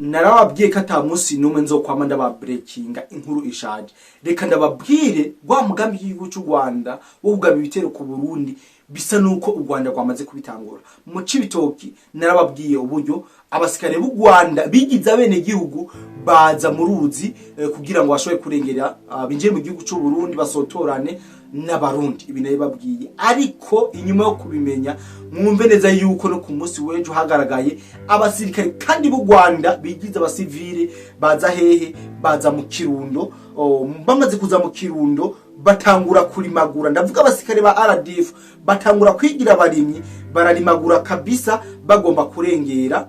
Narababwiye ko ata munsi n'umwe nzokwama ndababreakinga inkuru ishaje. Reka ndababwire rwa mugambi w'igihugu cy'u Rwanda wo kugaba ibitero ku Burundi, bisa nuko u Rwanda rwamaze kubitangura. Mu Cibitoki narababwiye uburyo abasikare b'u Rwanda bigize abene gihugu baza mu ruzi kugira ngo bashobore kurengera, binjire mu gihugu cy'u Burundi, basotorane n'Abarundi. Ibi nabibabwiye, ariko inyuma yo kubimenya, mwumve neza yuko no ku munsi w'ejo hagaragaye abasirikare kandi b'u Rwanda bigize abasivile baza hehe? Baza mu Kirundo. Bamaze kuza mu Kirundo batangura kurimagura. Ndavuga abasirikare ba RDF batangura kwigira abarimyi, bararimagura kabisa, bagomba kurengera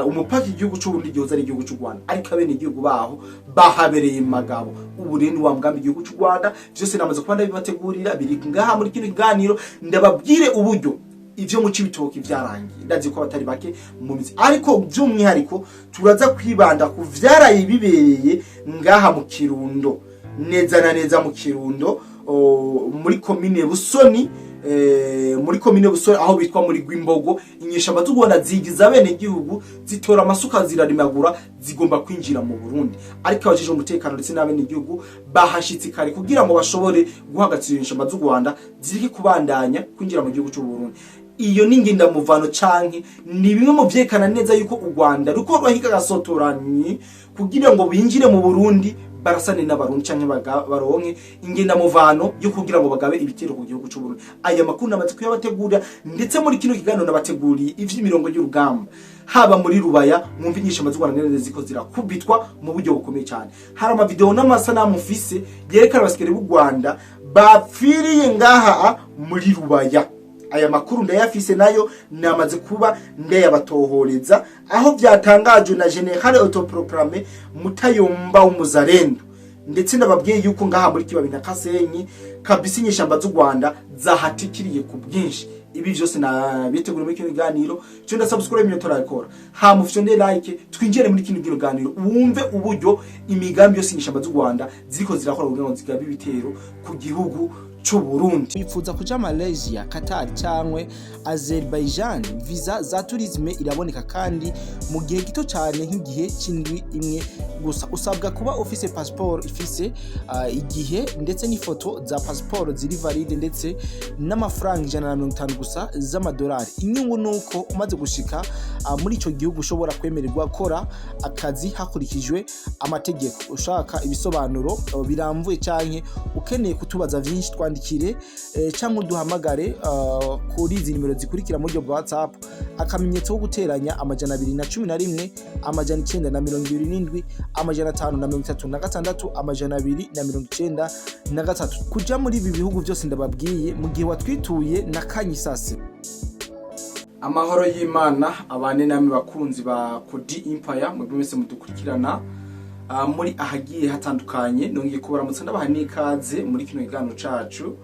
umupaka igihugu cy'u Burundi gihoza ari igihugu cy'u Rwanda, ariko abene igihugu baho bahabereye magabo. Ubu rero ni wa mugambi igihugu cy'u Rwanda, vyose namaze kuba ndabibategurira, biri ngaha muri kino kiganiro. Ndababwire uburyo ivyo mu Cibitoki vyarangiye. Ndazi ko abatari bake mu mizi, ariko by'umwihariko turaza kwibanda ku vyaraye bibereye ngaha mu Kirundo, neza na neza mu Kirundo, muri komine Busoni, muri komine Busoni aho bitwa muri Gwimbogo. Inyeshamba z'u Rwanda zigiza bene gihugu, zitora amasuka, zirarimagura, zigomba kwinjira mu Burundi, ariko abajejwe umutekano ndetse n'abene gihugu bahashitse kare kugira ngo bashobore guhagarika inyeshamba z'u Rwanda zireke kubandanya kwinjira mu gihugu cy'u Burundi. Iyo ni ngendamuvano canke ni bimwe mu vyerekana neza yuko u Rwanda ruko rwahiga gasotoranyi kugira ngo binjire mu Burundi, barasane n'Abarundi canke baronke ingendamuvano yo kugira ngo bagabe ibitero ku gihugu cy'u Burundi. Aya makuru namaze kuyabategurira, ndetse muri kino kiganiro nabateguriye ivy'imirongo y'urugamba haba muri Rubaya. Mwumva inyeshamba z'u Rwanda neza ziko zirakubitwa mu buryo bukomeye cyane. Hari amavideo n'amasanamu mfise yerekana abasikare b'u Rwanda bapfiriye ngaha muri Rubaya. Aya makuru ndayafise, nayo namaze kuba ndayabatohoreza, aho byatangajwe na Général autoproclamé Mutayomba w'Umuzarendo. Ndetse ndababwiye yuko ngaha muri Kibabi na Kasenyi kabisa inyeshamba z'u Rwanda zahatikiriye ku bwinshi. Ibi byose nabitegura muri kino kiganiro. Cyo ndasubscribe imyo turakora, hama ufyonde like, twinjire muri kino kiganiro, wumve uburyo imigambi yose inyeshamba z'u Rwanda ziriko zirakora kugira ngo zigabe ibitero ku gihugu c'u Burundi. Wifuza kuja Malaysia, Qatar cyangwa Azerbaijan? Visa za tourisme iraboneka kandi mu gihe gito cyane, nk'igihe cy'indwi imwe gusa. Usabwa kuba ufise passport ifise igihe ndetse n'ifoto za passport ziri valide, ndetse n'amafaranga 150 gusa z'amadolari. Inyungu nuko umaze gushika muri ico gihugu ushobora kwemererwa gukora akazi hakurikijwe amategeko. Ushaka ibisobanuro birambuye canke ukeneye kutubaza vyinshi, twandikire cyangwa uduhamagare kuri izi nimero zikurikira mu buryo bwa WhatsApp: akamenyetso ko guteranya, 211 927 536 293. Kuja muri ibi bihugu byose ndababwiye mu gihe watwituye na kanyisase. Amahoro y'Imana abane namwe, bakunzi ba Kodi Empire, mwebwe mwese mudukurikirana muri ahagiye hatandukanye. Nongeye kubaramutsa, ndabaha n'ikaze muri kino kiganiro cacu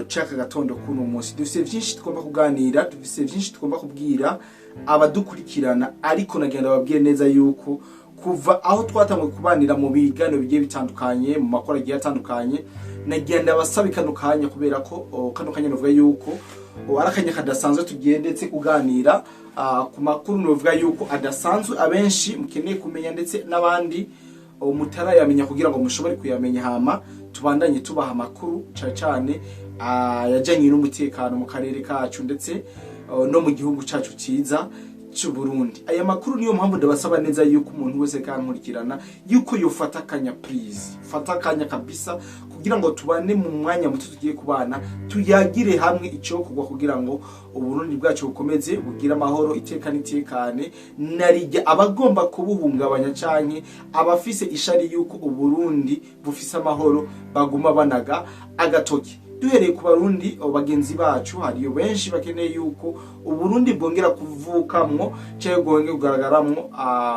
c'aka gatondo kuno munsi. Dufise vyinshi tugomba kuganira, dufise vyinshi tugomba kubwira abadukurikirana, ariko nagenda babwire neza yuko kuva aho twatanguye kubanira mu biganiro bigiye bitandukanye, mu makoro agiye atandukanye, nagiye ndabasaba kano kanya, kubera ko kano kanya novuga yuko ari akanya kadasanzwe tugiye ndetse kuganira ku makuru novuga yuko adasanzwe, abenshi mukeneye kumenya ndetse n'abandi mutarayamenya kugira ngo mushobore kuyamenya, hama tubandanye tubaha amakuru cane cane yajanye n'umutekano mu karere kacu ndetse no mu gihugu cacu ciza cy'u Burundi. Aya makuru niyo mpamvu ndabasaba neza yuko umuntu wese kankurikirana yuko yofata akanya, please fata akanya kabisa kugira ngo tubane mu mwanya muto tugiye kubana, tuyagire hamwe icyokorwa kugira ngo Uburundi bwacu bukomeze bugire amahoro iteka n'itekane, narijya abagomba kubuhungabanya canke abafise ishari yuko Uburundi bufise amahoro baguma banaga agatoki. Duhereye ku Barundi bagenzi bacu, hariyo benshi bakeneye yuko Uburundi bwongera kuvukamwo cyangwa bwongera kugaragaramwo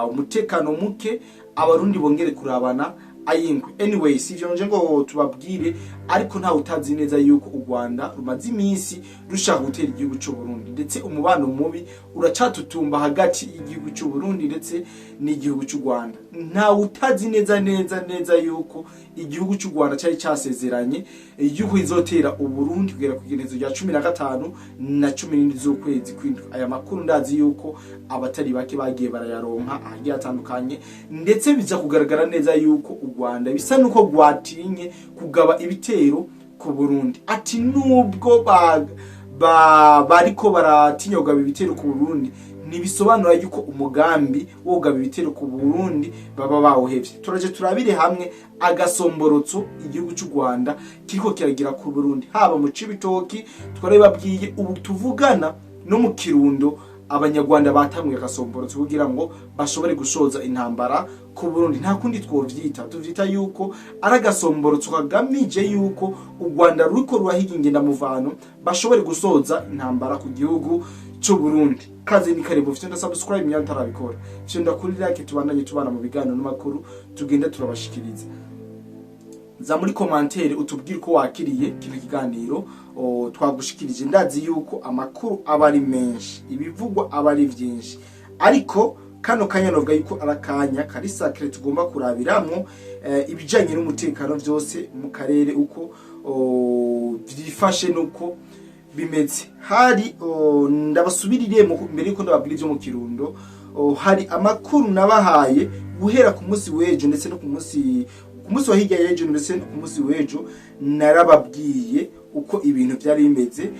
umutekano muke, Abarundi bongere kurabana. Ayingwe. Anyway, si ivyo nje ngo tubabwire, ariko ntawe utazi neza yuko u Rwanda rumaze iminsi rushaka gutera igihugu cy'u Burundi, ndetse umubano mubi uracatutumba hagati y'igihugu cy'u Burundi ndetse n'igihugu cy'u Rwanda. Ntawe utazi neza neza neza yuko igihugu cy'u Rwanda cyari cyasezeranye yuko izotera u Burundi kugera ku igenezo rya 15 na 17 z'ukwezi kw'indwi. Aya makuru ndazi yuko abatari bake bagiye barayaronka ahagiye hatandukanye, ndetse biza kugaragara neza yuko u Rwanda bisa nuko rwatinye kugaba ibitero ku Burundi. Ati nubwo bariko baratinya kugaba ibitero ku Burundi, ntibisobanura yuko umugambi wo kugaba ibitero ku Burundi baba bawuhevye. Turaje turabire hamwe agasomborotso igihugu cy'u Rwanda kiriko kiragira ku Burundi, haba mu Cibitoki twarababwiye, ubu tuvugana no mu Kirundo Abanyarwanda batanguye agasomborotso kugira ngo bashobore gushoza intambara ku Burundi. Nta kundi twovyita, tuvyita yuko ari agasomborotso kagamije yuko u Rwanda ruriko rurahiga ingendamuvano bashobore gusoza intambara ku gihugu cy'u Burundi. Kaze ni karibu, fyonda subscribe niba utarabikora, fyonda kuri like, tubandanye tubana mu biganiro n'amakuru tugenda turabashikiriza. Za muri commentaire utubwire uko wakiriye kino kiganiro twagushikirije. Ndazi yuko amakuru aba ari menshi, ibivugwa aba ari vyinshi, ariko kano kanya novuga yuko ari akanya kari sacré tugomba kurabiramwo ibijanye n'umutekano vyose mu karere, uko vyifashe nuko bimeze. Hari ndabasubirire mbere yuko ndababwira ivyo mu Kirundo. Hari amakuru nabahaye guhera ku munsi w'ejo ndetse no ku munsi wa hirya y'ejo ndetse no ku munsi w'ejo. Narababwiye uko ibintu byari bimeze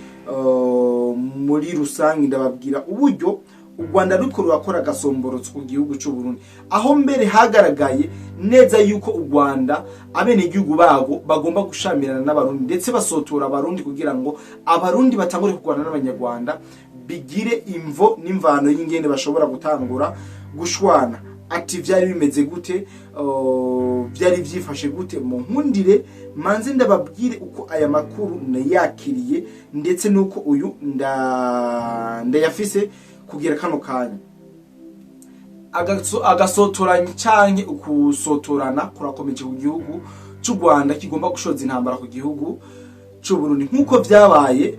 muri rusange, ndababwira uburyo u Rwanda ruriko rurakora agasomborotso ku gihugu cy'u Burundi, aho mbere hagaragaye neza yuko u Rwanda abenegihugu bago bagomba gushamirana n'Abarundi, ndetse basotora Abarundi kugira ngo Abarundi batangure kurwana n'Abanyarwanda, bigire imvo n'imvano y'ingene bashobora gutangura gushwana. Ati vyari bimeze gute? Vyari vyifashe gute? Mu nkundire manze ndababwire uko aya makuru nayakiriye, ndetse nuko uyu ndayafise kugira kano kanya. Agasotoranya canke ukusotorana kurakomeje ku gihugu cy'u Rwanda kigomba gushoza intambara ku gihugu cy'u Burundi, nk'uko vyabaye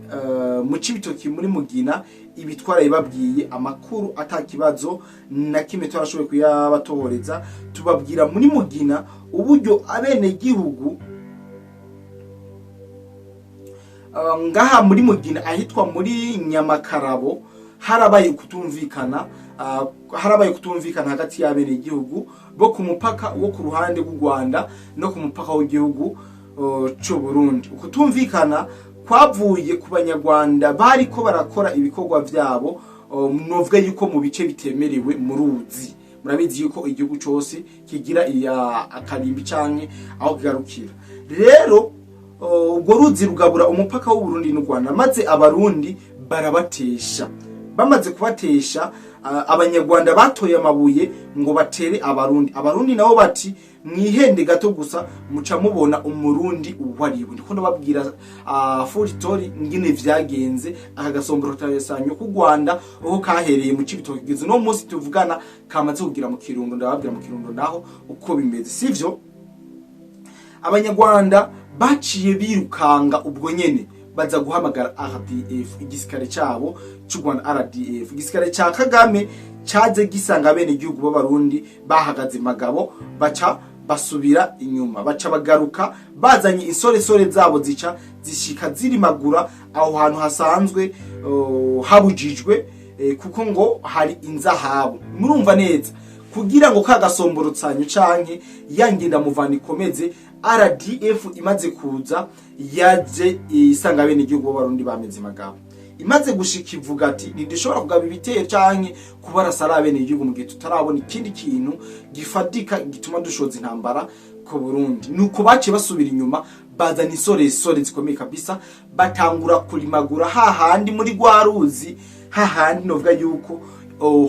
mu Cibitoki, muri Mugina. Ibitwara ibabwiye amakuru atakibazo na kimwe twarashoboye kuyabatohoreza, tubabwira muri Mugina uburyo abenegihugu ngaha muri Mugina ahitwa muri Nyamakarabo harabaye kutumvikana hagati y'abenegihugu bo ku mupaka wo ku ruhande rw'u Rwanda no ku mupaka w'igihugu c'u Burundi. Ukutumvikana kwavuye ku Banyarwanda bariko barakora ibikorwa vyabo, novuga yuko mu bice bitemerewe mu ruzi. Murabizi yuko igihugu cose kigira iya akarimbi canke aho kigarukira. Rero urwo ruzi rugabura umupaka w'u Burundi n'u Rwanda, maze Abarundi barabatesha. Bamaze kubatesha, Abanyarwanda batoye amabuye ngo batere Abarundi. Abarundi nabo bati mwihende gato gusa muca mubona Umurundi uwo ariwe. Ndiko ndababwira full story ngene vyagenze. Aka gasomborosanyo ku Rwanda aho kahereye mu Cibitoke kugeza uno munsi tuvugana kamaze kugira mu Kirundo. Ndababwira mu Kirundo naho uko bimeze, sivyo? Abanyarwanda baciye birukanga ubwo nyene baza guhamagara RDF, igisirikare cyabo cy'u Rwanda RDF. Igisirikare cya Kagame cyaze gisanga bene igihugu b'Abarundi bahagaze magabo, baca basubira inyuma, baca bagaruka bazanye insoresore zabo, zica zishika zirimagura aho hantu hasanzwe habujijwe, kuko ngo hari inzahabu. Murumva neza, kugira ngo kagasomborosanyo canke yangenda muvana ikomeze, RDF imaze kuza yaje isanga bene igihugu b'Abarundi bameze magabo. Imaze gushika ivuga ati ntidushobora kugaba ibitero canke kubarasa ari bene igihugu mu gihe tutarabona ikindi kintu gifatika gituma dushoza intambara ku Burundi. Nuko baciye basubira inyuma, bazana insoresore zikomeye kabisa, batangura kurimagura hahandi muri rwa ruzi, hahandi novuga yuko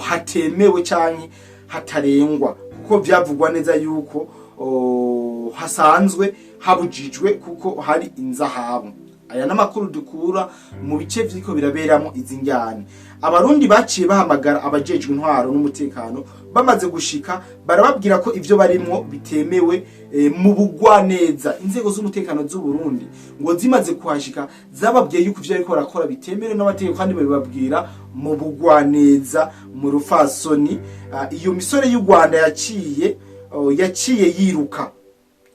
hatemewe canke hatarengwa, kuko vyavugwa neza yuko hasanzwe habujijwe kuko hari inzahabu. Aya n'amakuru dukura mu bice vyiko biraberamo izi njyane. Abarundi baciye bahamagara abajejwe intwaro n'umutekano. Bamaze gushika, barababwira ko ivyo barimwo bitemewe mu bugwaneza. Inzego z'umutekano z'u Burundi ngo zimaze kuhashika, zababwiye yuko ivyo ariko barakora bitemewe n'amategeko, kandi babibabwira mu bugwaneza, mu rufasoni. Iyo misore y'u Rwanda yaciye yiruka.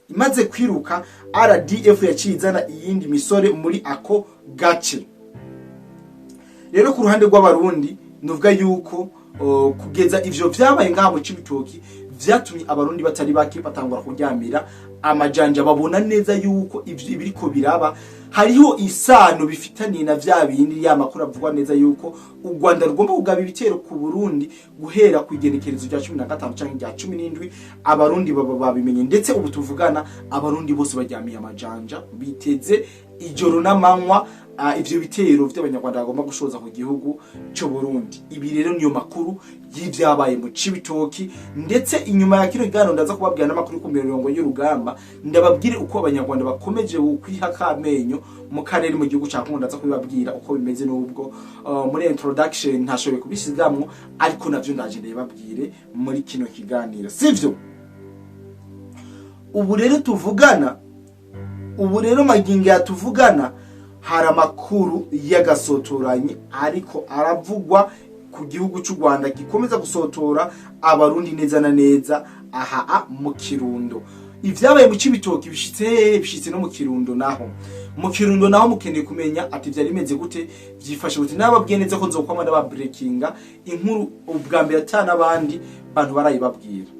Imaze kwiruka, RDF yaciye izana iyindi misore muri ako gace. Rero ku ruhande rw'Abarundi, nuvuga yuko kugeza ivyo vyabaye ngaha mu Cibitoki vyatumye Abarundi batari bake batangura kuryamira amajanja, babona neza yuko ivyo ibiriko biraba hariho isano bifitaniye na vya bindi ya makuru avugwa neza yuko u Rwanda rugomba kugaba ibitero ku Burundi guhera ku igenekerezo rya 15 canke rya 17. Abarundi baba babimenye, ndetse ubu tuvugana Abarundi bose baryamiye amajanja, biteze ijoro n'amanywa ivyo bitero vy'Abanyarwanda bagomba gushoza ku gihugu c'u Burundi. Ibi rero niyo makuru y'ivyabaye mu Cibitoki. Ndetse inyuma ya kino kiganiro ndaza kubabwira n'amakuru ku mirongo y'urugamba, ndababwire uko Abanyarwanda bakomeje kwiha kamenyo mu karere, mu gihugu ca Kongo. Ndaza kubibabwira uko bimeze, nubwo muri introduction ntashoboye kubisigamwo, ariko navyo ndaje ndababwire muri kino kiganiro, sivyo? Ubu rero tuvugana, ubu rero magingo yatuvugana, hari amakuru y'agasotoranyi ariko aravugwa ku gihugu cy'u Rwanda gikomeza gusotora Abarundi neza na neza aha mu Kirundo. Ivyabaye mu Cibitoki bishitse hehe? Bishitse no mu Kirundo. Naho mu Kirundo naho mukeneye kumenya ati vyari bimeze gute, vyifashe gute? Nababwiye neza ko nzokwama ndaba breakinga inkuru ubwa mbere ata n'abandi bantu barayibabwira.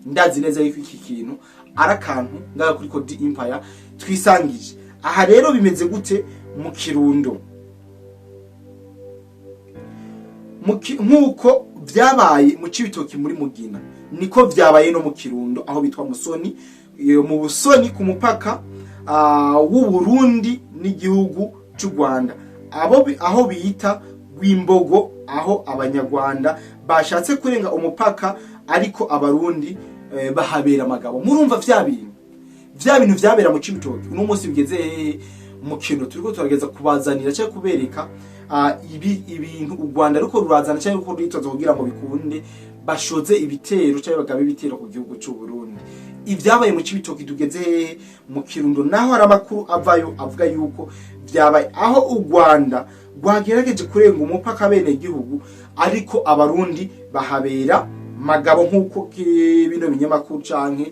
Ndazi neza yuko iki kintu ari akantu ngaha kuri Code Empire twisangije. Aha rero bimeze gute mu Kirundo? Nk'uko vyabaye mu Cibitoki muri Mugina, niko vyabaye no mu Kirundo aho bitwa Musoni. Iyo mu Busoni ku mupaka w'u Burundi n'igihugu c'u Rwanda, aho bita Rwimbogo, aho Abanyarwanda bashatse kurenga umupaka, ariko Abarundi bahabera amagabo. Murumva vya bintu vyabera mu Cibitoki uno munsi bigeze hehe? Mu Kirundo turiko turageza kubazanira cyangwa kubereka ibi ibintu u Rwanda ariko rurazana cyangwa uko rwitoza kugira ngo bikunde bashoze ibitero cyangwa bagabe ibitero ku gihugu cy'u Burundi. Ibyabaye mu Cibitoki tugeze hehe? Mu Kirundo naho hari amakuru avayo avuga yuko vyabaye aho u Rwanda rwagerageje kurenga umupaka bene gihugu, ariko Abarundi bahabera magabo, nk'uko bino binyamakuru canke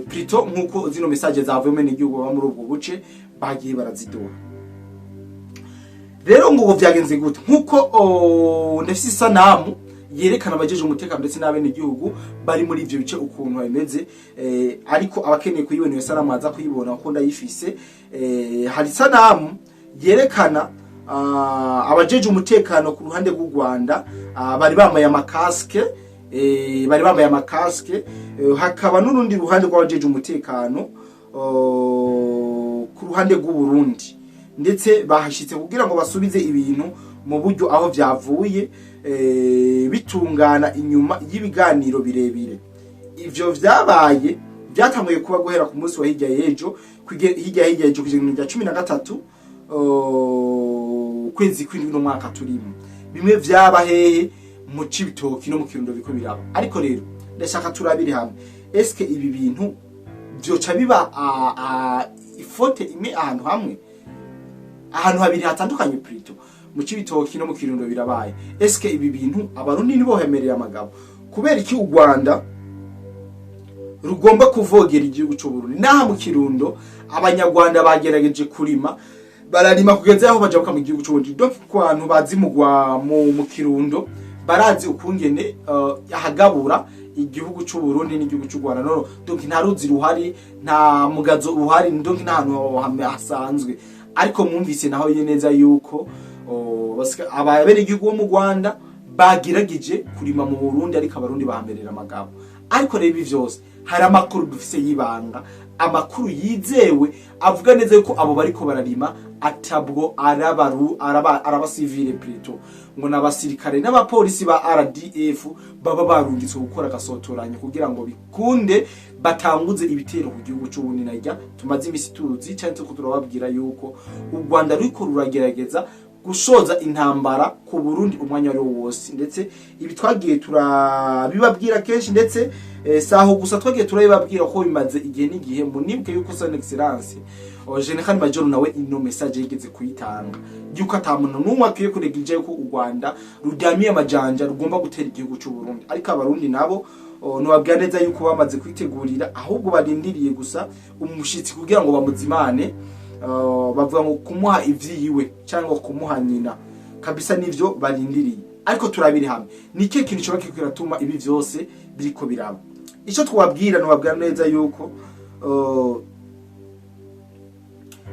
plutôt nk'uko zino message zavuye mu gihugu baba muri ubwo buce bagiye baraziduha. Rero ngo vyagenze gute? Nk'uko ndafise isanamu yerekana abajeje umutekano ndetse n'abene gihugu bari muri ivyo bice ukuntu bimeze, ariko abakeneye kuyibona iyo sanamu aza kuyibona kuko ndayifise. Hari isanamu yerekana abajeje umutekano ku ruhande rw'u Rwanda, bari bambaye amakaske, hakaba n'urundi ruhande rw'abajeje umutekano ku ruhande rw'u Burundi, ndetse bahashitse kugira ngo basubize ibintu mu buryo aho vyavuye, bitungana inyuma y'ibiganiro birebire. Ivyo vyabaye byatanguye kuba guhera ku munsi wa hirya y'ejo, hirya y'ejo kugeza rya 13 ukwezi kw'indwi no mwaka turimo. Bimwe vyaba hehe? Mu Cibitoki no mu Kirundo biko biraba. Ariko rero ndashaka turabire hamwe, eske ibi bintu vyoca biba ifaute imwe ahantu hamwe, ahantu habiri hatandukanye, plutôt mu Cibitoki no mu Kirundo birabaye? Eske ibi bintu Abarundi nibo hemereye amagabo? Kubera iki u Rwanda rugomba kuvogera igihugu cy'u Burundi? Naha mu Kirundo Abanyarwanda bagerageje kurima, bararima kugeza aho bajabuka mu gihugu cy'u Burundi. Donc ku bantu bazi mugwa mu Kirundo barazi ukungene ahagabura igihugu cy'u Burundi n'igihugu cy'u Rwanda. No donc nta ruzi ruhari, nta mugazo uhari, donc nta hantu hasanzwe. Ariko mwumvise naho nyene neza yuko ababere igihugu bo mu Rwanda bagerageje kurima mu Burundi, ariko Abarundi bahamerera amagabo. Ariko rero ibi vyose hari amakuru dufise y'ibanga, amakuru yizewe avuga neza yuko abo bariko bararima atabwo arabaru araba arabasivile, plutôt ngo n'abasirikare n'abapolisi ba RDF baba barungitswe gukora agasotoranya kugira ngo bikunde batanguze ibitero ku gihugu c'u Burundi. Najya tumaze imisi tuzi cyane, tuko turababwira yuko u Rwanda ruriko ruragerageza Gushoza intambara ku Burundi umwanya wari wo wose. Ndetse ibi twagiye turabibabwira kenshi, ndetse saho gusa twagiye turabibabwira ko bimaze igihe n'igihe. Munibuke yuko Son Excellence General Major nawe ino message yigeze kuyitanga yuko ata muntu n'umwe akwiye kuregija yuko u Rwanda ruryamiye amajanja, rugomba gutera igihugu cy'u Burundi. Ariko Abarundi nabo nobabwira neza yuko bamaze kwitegurira, ahubwo barindiriye gusa umushitsi kugira ngo bamuzimane. Bavuga ngo kumuha ivyiwe cyangwa kumuha nyina kabisa, nivyo barindiriye. Ariko turabiri hamwe ni kihe kintu cyoba kiriko kiratuma ibi vyose biriko biraba? Ico twabwira, nobabwira neza yuko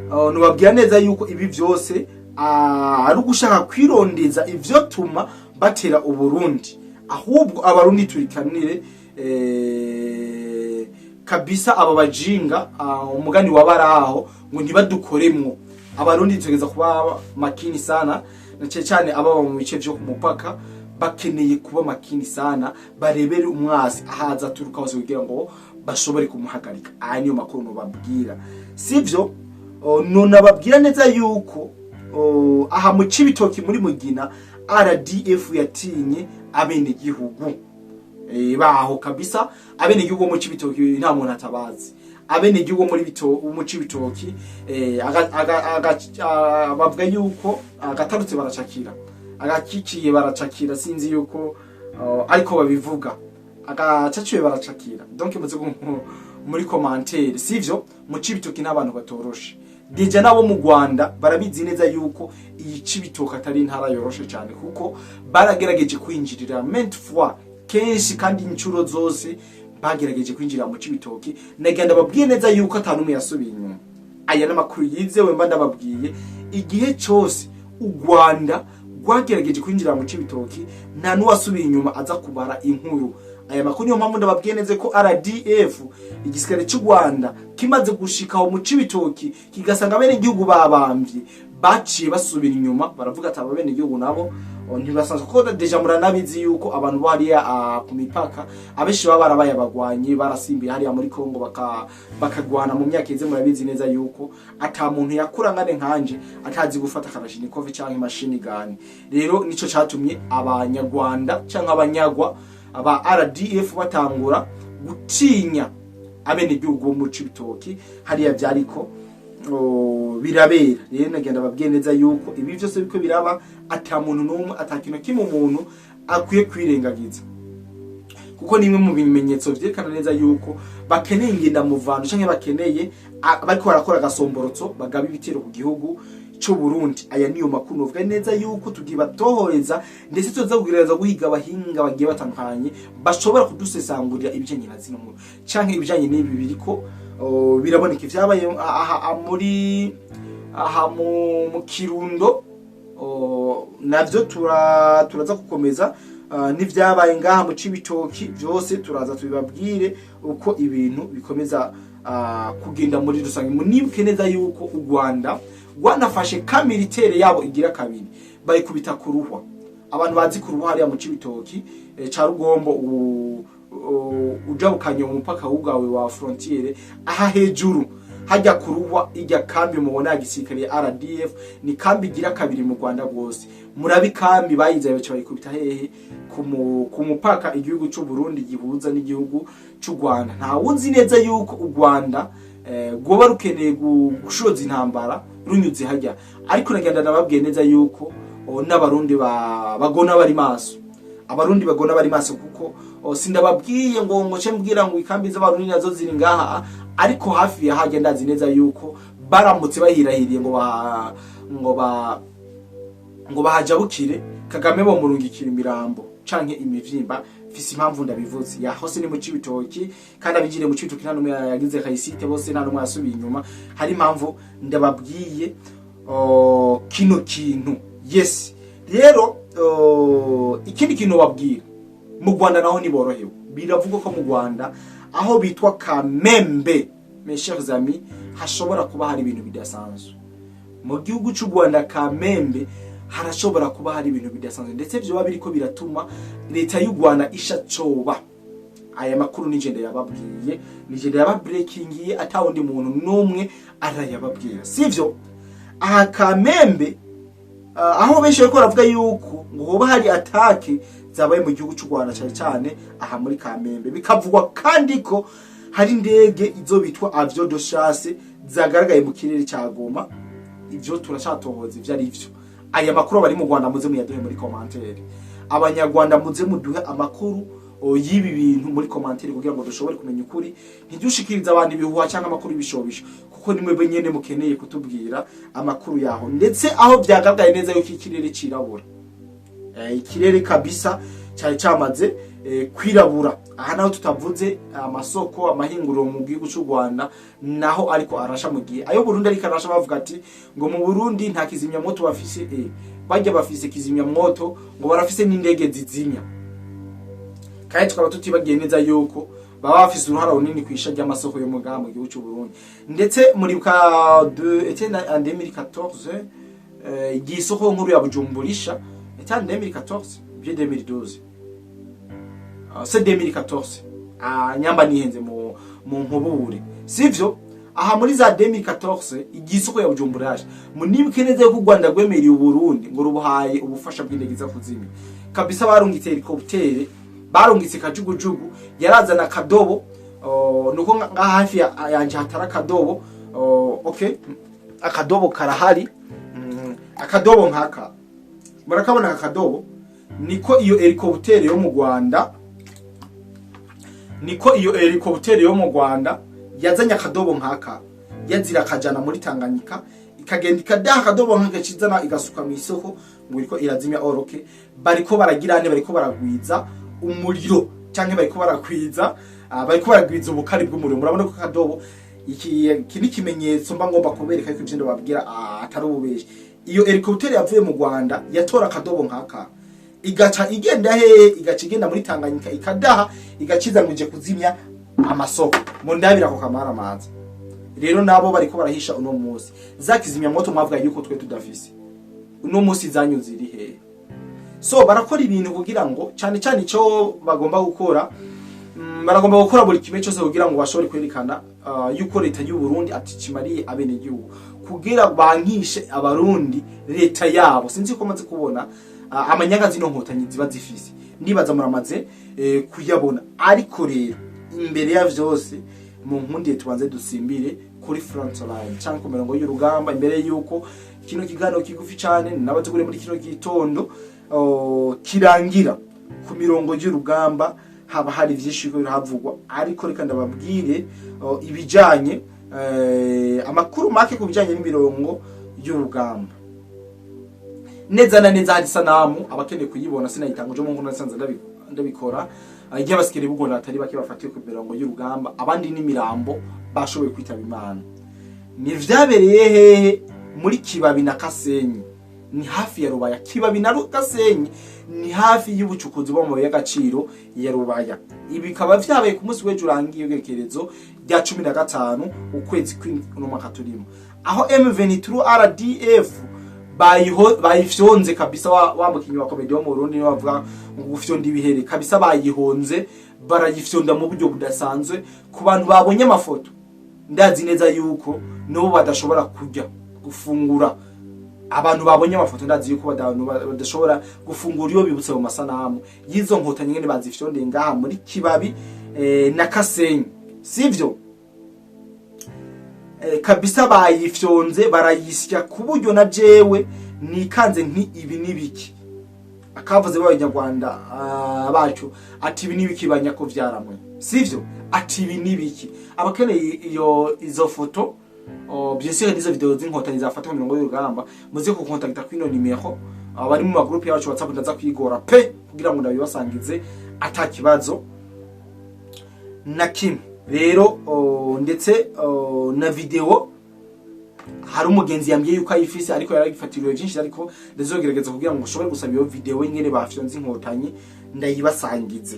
nobabwira neza yuko ibi vyose ari ugushaka kwirondeza ivyo tuma batera Uburundi. Ahubwo Abarundi turikanire kabisa aba bajinga, umugani wabaraho ngo ntibadukoremwo. Abarundi tugeza kuba makini sana, na cyane cyane ababa mu bice vyo ku mupaka bakeneye kuba makini sana, barebere umwasi ahaza aturuka hose kugira ngo bashobore kumuhagarika. Aya niyo makuru nobabwira, sivyo? Nonababwira neza yuko aha mu Cibitoki muri Mugina, RDF yatinye abenegihugu baho kabisa. Abenegihugu mu Cibitoki nta muntu atabazi. Abenegihugu muri bito mu Cibitoki bavuga yuko agatarutse baracakira, agakikiye baracakira. Sinzi yuko ariko babivuga, agacaciwe baracakira. Donc muze muri commentaire, sivyo? Mu Cibitoki n'abantu batoroshe. Déjà nabo mu Rwanda barabizi neza yuko iyi Cibitoki atari intara yoroshe cyane, kuko baragerageje kwinjirira maintes fois, kenshi kandi inshuro zose bagerageje kwinjira mu Cibitoki. Nagenda babwiye neza yuko atanu umwe yasubiye inyuma. Aya n'amakuru yizewe mba ndababwiye. Igihe cyose u Rwanda rwagerageje kwinjira mu Cibitoki, nta n'uwasubiye inyuma aza kubara inkuru. Aya makuru niyo mpamvu ndababwiye neza ko RDF, igisirikare cy'u Rwanda, kimaze gushika aho mu Cibitoki kigasanga bene igihugu babamvye, baciye basubira inyuma, baravuga ati aba bene igihugu nabo ntibasanzwe, kuko déjà muranabizi yuko abantu bo hariya ku mipaka abenshi baba barabaye abagwanyi, barasimbiye hariya muri Kongo bakagwana mu myaka ize. Murabizi neza yuko ata muntu yakura ngane nkanje atazi gufata kalashnikov canke machine gun. Rero nico catumye Abanyarwanda canke abanyagwa aba RDF batangura gutinya abenegihugu bo mu Cibitoki hariya vyariko birabera. Rero nagenda babwiye neza yuko ibi vyose biko biraba, ata muntu n'umwe, ata kintu kimwe umuntu akwiye kwirengagiza, kuko ni imwe mu bimenyetso vyerekana neza yuko bakeneye ingendamuvano canke bakeneye bariko barakora agasomborotso bagaba ibitero ku gihugu c'u Burundi. Aya niyo makuru novuga neza yuko tugiye batohoreza, ndetse tuza kugerageza guhiga abahinga bagiye batandukanye bashobora kudusesangurira ibijanye na zino nkuru canke ibijanye n'ibi biriko biraboneka, ivyabaye aha muri aha mu Kirundo. Navyo turaza gukomeza n'ivyabaye ngaha mu Cibitoki, vyose turaza tubibabwire uko ibintu bikomeza kugenda muri rusange. Munibuke neza yuko u Rwanda rwanafashe camp militaire yabo igira kabiri, bayikubita ku Ruhwa. Abantu bazi ku Ruhwa hariya mu Cibitoki ca Rugombo, ujabukanye umupaka wugawe wa frontière aha hejuru hajya ku Ruhwa, ijya kambi mubona ya gisirikare ya RDF ni kambi igira kabiri mu Rwanda rwose. Murabi kambi bayizaye, baca bayikubita hehe? Ku mupaka igihugu cy'u Burundi gihuza n'igihugu cy'u Rwanda. Nta wuzi neza yuko u Rwanda rwoba rukeneye gushoza intambara runyuze hajya. Ariko nagenda nababwiye neza yuko n'Abarundi bagona bari maso, Abarundi bagona bari maso, kuko sindababwiye ngo ce mbwira ngo ikambi z'Abarundi nazo ziri ngaha, ariko hafi ya hajya ndazi neza yuko baramutse bahirahiriye ngo bahajabukire, Kagame bomurungikira imirambo canke imivyimba. Mfise impamvu ndabivuze. Yahose ni mu Cibitoki, kandi abinjiriye mu Cibitoki nta numwe yagize réussite, bose nta numwe yasubiye inyuma. Hari impamvu ndababwiye kino kintu. Yes, rero ikindi kintu babwira, mu Rwanda naho ntiborohewe. Biravugwa ko mu Rwanda aho bitwa Kamembe, mes chers amis, hashobora kuba hari ibintu bidasanzwe. Mu gihugu cy'u Rwanda Kamembe harashobora kuba hari ibintu bidasanzwe, ndetse vyoba biriko biratuma leta y'u Rwanda ishacoba. Aya makuru nije ndayababwiye, nije ndayababreakingiye, ata wundi muntu n'umwe arayababwira, sivyo? Aha Kamembe Aho benshi bariko baravuga yuko ngo hoba hari attaque zabaye mu gihugu cy'u Rwanda, cyane cyane aha muri Kamembe. Bikavugwa kandi ko hari indege izo bitwa avion de chasse zagaragaye mu kirere cya Goma. Ivyo turacatohoza ivyo ari vyo. Aya makuru bari mu Rwanda, muze muyaduhe muri commentaire. Abanyarwanda, muze muduhe amakuru y'ibi bintu muri commentaire kugira ngo dushobore kumenya ukuri, ntidushikirize abantu ibihuha cyangwa amakuru y'ibishobisho, kuko nimwe benyene mukeneye kutubwira amakuru yaho. Ndetse aho byagaragaye neza yuko ikirere cirabura, ikirere kabisa cyari cyamaze kwirabura. Aha naho tutavuze amasoko, amahinguriro mu gihugu cy'u Rwanda naho ariko arasha, mu gihe ayo Burundi ariko arasha. Bavuga ati ngo mu Burundi nta kizimyamwoto bafise. Bajya bafise kizimyamwoto, ngo barafise n'indege zizimya. Kandi tukaba tutibagiye neza yuko baba bafise uruhara runini kwisha ry'amasoko yo mu ngaha mu gihugu cy'u Burundi. Ndetse muri ka de était en 2014, igihe isoko nkuru ya Bujumburisha, était en 2014 bien 2012, c'est 2014, nyamba nihenze mu nkubure, sivyo? Aha muri za 2014, igihe isoko ya Bujumbura yaje, munibuke neza yuko u Rwanda rwemereye Uburundi ngo rubuhaye ubufasha bw'indege za kuzimya. Kabisa barungitse hélicoptère, barungitse kajugujugu yarazana akadobo. Nuko ngaha hafi yanje hatari akadobo. Okay, akadobo karahari. Akadobo nkaka murakabona. Aka kadobo niko iyo hélicoptère yo mu Rwanda, niko iyo hélicoptère yo mu Rwanda yazanye. Akadobo nkaka yazira akajana muri Tanganyika, ikagenda ikadaha akadobo nkaka, kizana igasuka mu isoko ngo iriko irazimya. Oroke bariko baragira ane, bariko baragwiza umuriro canke bariko barakwiza, bariko baragwiza ubukari bw'umuriro. Murabona ko akadobo iki ni ikimenyetso mba ngomba kubereka yuko ivyo ndababwira atari ububeshi. Iyo hélicoptère yavuye mu Rwanda yatora akadobo nkaka, igaca igenda hehe? Igaca igenda muri Tanganyika, ikadaha, igaciza ngo ije kuzimya amasoko. Mu ndabira ako kamara amazi rero nabo bariko barahisha uno munsi. Za kizimyamoto mwavuga yuko twe tudafise, uno munsi zanyu ziri hehe? So barakora ibintu kugira ngo, cyane cyane icyo bagomba gukora, baragomba gukora buri kimwe cyose kugira ngo bashobore kwerekana yuko leta y'u Burundi aticimariye abenegihugu, kugira bankishe Abarundi leta yabo. Sinzi ko maze kubona amanyanga zino nkotanyi ziba zifise, ndibaza muramaze kuyabona. Ariko rero imbere ya vyose, mu nkundiye tubanze dusimbire kuri front line cyangwa ku mirongo y'urugamba, imbere yuko kino kiganiro kigufi cyane nabateguriye muri kino gitondo kirangira. Ku mirongo y'urugamba haba hari vyinshi biriko birahavugwa, ariko reka ndababwire ibijanye amakuru make ku bijanye n'imirongo y'urugamba. Neza na neza hari isanamu, abakeneye kuyibona sinayitanga uje mu nkuru nasanze ndabikora, igihe abasikeri b'u Rwanda batari bake bafatiwe ku mirongo y'urugamba, abandi n'imirambo bashoboye kwitaba Imana. Ni vyabereye hehe? Muri Kibabi na Kasenyi, ni hafi ya Rubaya. Kibabi na Kasenyi ni hafi y'ubucukuzi bw'amabuye y'agaciro ya Rubaya. Ibi bikaba vyabaye ku munsi w'ejo urangiye, igerekerezo rya 15 ukwezi kw'uno mwaka turimo, aho M23 RDF bayifyonze kabisa. Wa mukinyi wa comédie wo mu Burundi niwe bavuga ngo gufyonda ibihere. Kabisa bayihonze, barayifyonda mu buryo budasanzwe. Ku bantu babonye amafoto, ndazi neza yuko n'ubu badashobora kurya, gufungura. Abantu babonye amafoto, ndazi yuko badashobora gufungura iyo bibutse mu masanamu y'izo nkotanyi nyene bazifyondeye ngaha muri Kibabi na Kasenyi, sivyo? Kabisa bayifyonze, barayisya ku buryo na jewe nikanze nti ibi nibiki? Akavuze b'Abanyarwanda bacu ati ibi nibiki banyako vyaramwe, sivyo? Ati ibi nibiki? Abakeneye iyo izo foto, bien sûr, nizo vidéo z'inkotanyi zafatwa mu mirongo y'urugamba, muze ku contacta kwino numéro. Abari mu magroupe yacu WhatsApp, ndaza kwigora pe kugira ngo ndabibasangize ata kibazo na kimwe. Rero ndetse na vidéo hari umugenzi yambwiye yuko ayifise, ariko yaragifatiriwe byinshi, ariko ndazogerageza kugira ngo ushobore gusaba iyo vidéo ingene bafyonze inkotanyi, ndayibasangize,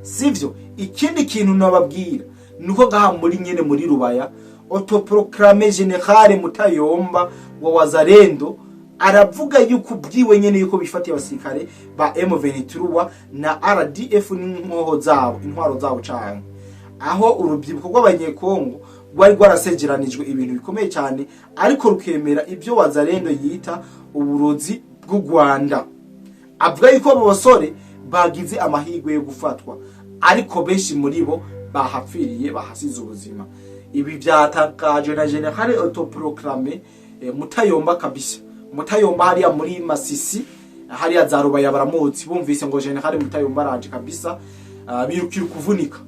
sivyo? Ikindi kintu nababwira nuko ngaha muri nyene muri Rubaya, autoproclamé général Mutayomba wa Wazalendo aravuga yuko ubwiwe nyene yuko bifatiye abasirikare ba M23 na RDF n'inkoho zabo, intwaro zabo, canke aho urubyiruko rw'Abanyekongo Rwari rwarasegeranijwe ibintu bikomeye cyane, ariko rukemera ibyo Wazalendo yita uburozi bw'u Rwanda. Avuga yuko abo basore bagize amahirwe yo gufatwa, ariko benshi muri bo bahapfiriye, bahasize ubuzima. Ibi byatangajwe na Général autoproclamé Mutayomba kabisa. Mutayomba hariya muri Masisi, hariya za Rubaya, baramuzi. Bumvise ngo Général Mutayomba araje kabisa, birukira kuvunika,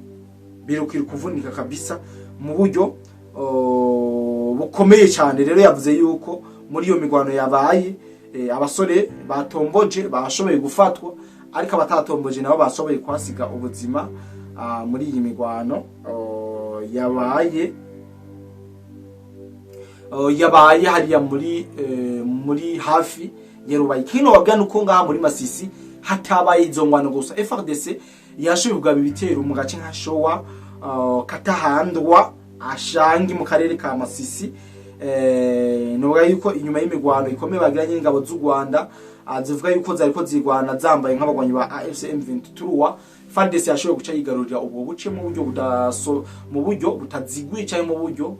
birukira kuvunika kabisa mu buryo bukomeye cyane. Rero yavuze yuko muri iyo mirwano yabaye, abasore batomboje bashoboye gufatwa, ariko abatatomboje nabo bashoboye kuhasiga ubuzima muri iyi mirwano yabaye hariya muri hafi ya Rubayi. Kino wabwira nuko ngaha muri Masisi hatabaye izo ngwano gusa. FARDC yashoboye kugaba ibitero mu gace nka Showa, Katahandwa, Ashangi mu karere ka Masisi. Novuga yuko inyuma y'imigwano ikomeye bagiranye n'ingabo z'u Rwanda, zivuga yuko zariko zirwana zambaye nk'abagwanyi ba AFC M23, FARDC yashoboye guca yigarurira ubwo buce mu buryo budaso, mu buryo butaziguye cyangwa mu buryo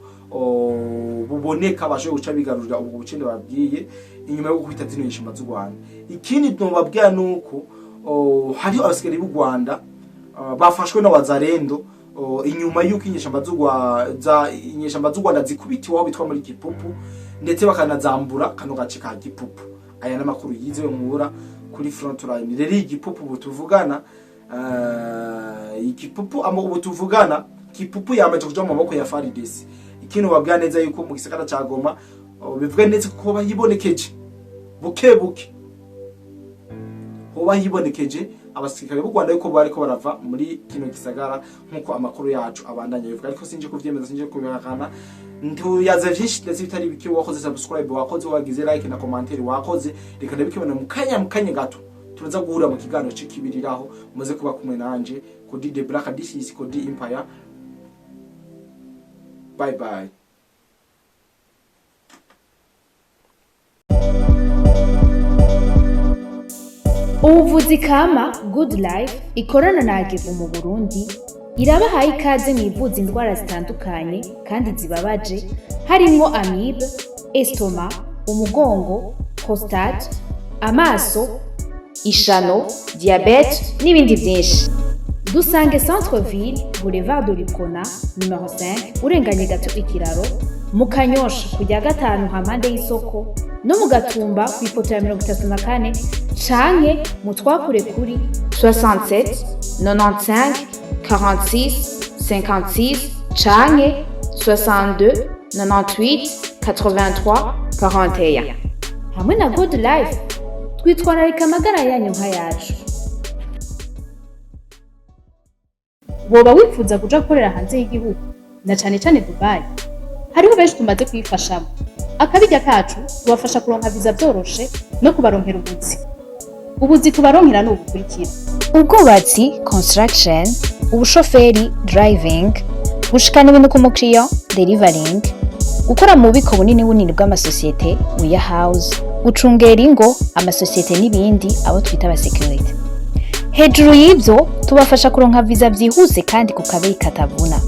buboneka. Bashoboye guca bigarurira ubwo buce ndababwiye inyuma yo gukubita zino nyeshamba z'u Rwanda. Ikindi nobabwira nuko hariho abasirikare b'u Rwanda bafashwe n'Abazarendo inyuma y'uko inyeshamba z'u Rwanda zikubitiwe aho bitwa muri Gipupu, ndetse bakanazambura kano gace ka Gipupu. Aya n'amakuru yizewe nkura kuri front line. Rero Igipupu ubu tuvugana, Igipupu ubu tuvugana, Gipupu yamaze kuja mu maboko ya FARDC. Ikintu babwira neza yuko mu gisagara ca Goma, bivuga neza ko bayibonekeje buke buke, hoba hibonekeje abasirikare b'u Rwanda yuko bariko barava muri kino gisagara, nkuko amakuru yacu abandanya bivuga. Ariko sinje kuvyemeza, sinje kubihakana. Ntuyaze vyinshi ndetse bitari bike. Wakoze subscribe, wakoze, wagize like na commentaire, wakoze. Reka ndabikibona mu kanya gato turaza guhura mu kiganiro c'ikibiriraho. Muze kuba kumwe nanje Kodi the Black. This is Kodi Empire. Bye bye. Ubuvuzi kama Good Life ikorana na Agevu mu Burundi irabahaye ikaze mu ivuza indwara zitandukanye kandi zibabaje, harimwo amibe, estomac, umugongo, prostate, amaso, ishano, diabète n'ibindi byinshi. Dusange Centre Ville, Boulevard de l'Uprona numéro 5, urenganye gato ikiraro mu Kanyosha, kujya gatanu hampande y'isoko, no mu Gatumba ku ipoto ya 34, canke mu twakure kuri 67 95 46 56 canke 62 98 83 41. Hamwe na Good Life twitwararika amagara yanyu nk'ayacu. Woba wifuza kuja gukorera hanze y'igihugu, na cane cane Dubai? Hariho benshi tumaze kuyifashamo. Akabirya kacu tubafasha kuronka viza vyoroshe no kubaronkera ubuzi. Ubuzi tubaronkera ni ubukurikira: Ubwubatsi, construction, ubushoferi, driving, gushikana ibintu ku mukiriya, delivering, gukora mu bubiko bunini bunini bw'amasosiyete, warehouse, gucungera ingo, amasosiyete n'ibindi, abo twita abasekirite. Hejuru y'ibyo, tubafasha kuronka viza byihuse kandi ku kabeyi katavuna.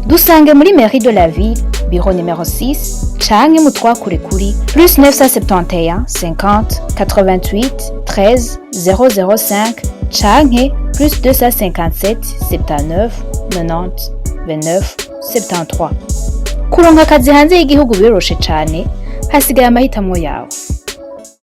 Dusange muri mairie de la ville, bureau numéro 6, canke mutwakure kuri plus 971 50 88 13 005 canke plus 257 79 90 29 73. Kuronka akazi hanze y'igihugu biroroshe cane, hasigaye amahitamwo yawe.